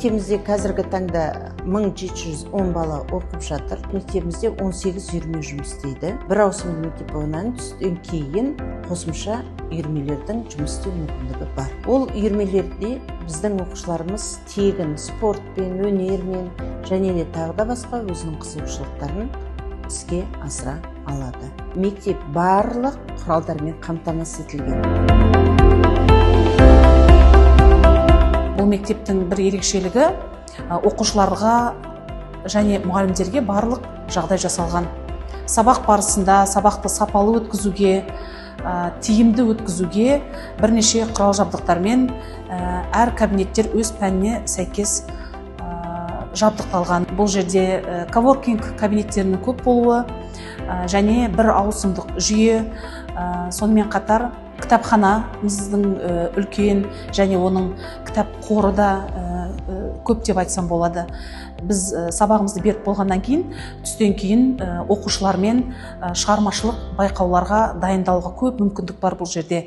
Мектебімізде қазіргі таңда 1710 бала оқып жатыр. Мектебімізде 18 үйірме жұмыс істейді. Бір ауысымды мектеп болғаннан түстен кейін қосымша үйірмелердің жұмыс істеу мүмкіндігі бар. Ол үйірмелерде біздің оқушыларымыз тегін спортпен, өнермен және де тағы да басқа өзінің қызығушылықтарын іске асыра алады. Мектеп барлық құралдармен қамтамасыз етілген. Бұл мектептің бір ерекшелігі оқушыларға және мұғалімдерге барлық жағдай жасалған. Сабақ барысында сабақты сапалы өткізуге, тиімді өткізуге бірнеше құрал жабдықтармен әр кабинеттер өз пәніне сәйкес жабдықталған. Бұл жерде коворкинг кабинеттерінің көп болуы және бір ауысымдық жүйе, сонымен қатар кітапханамыздың үлкен және оның кітап қоры да көп деп айтсам болады. Біз сабағымызды беріп болғаннан кейін түстен кейін оқушылармен шығармашылық байқауларға дайындалуға көп мүмкіндік бар бұл жерде.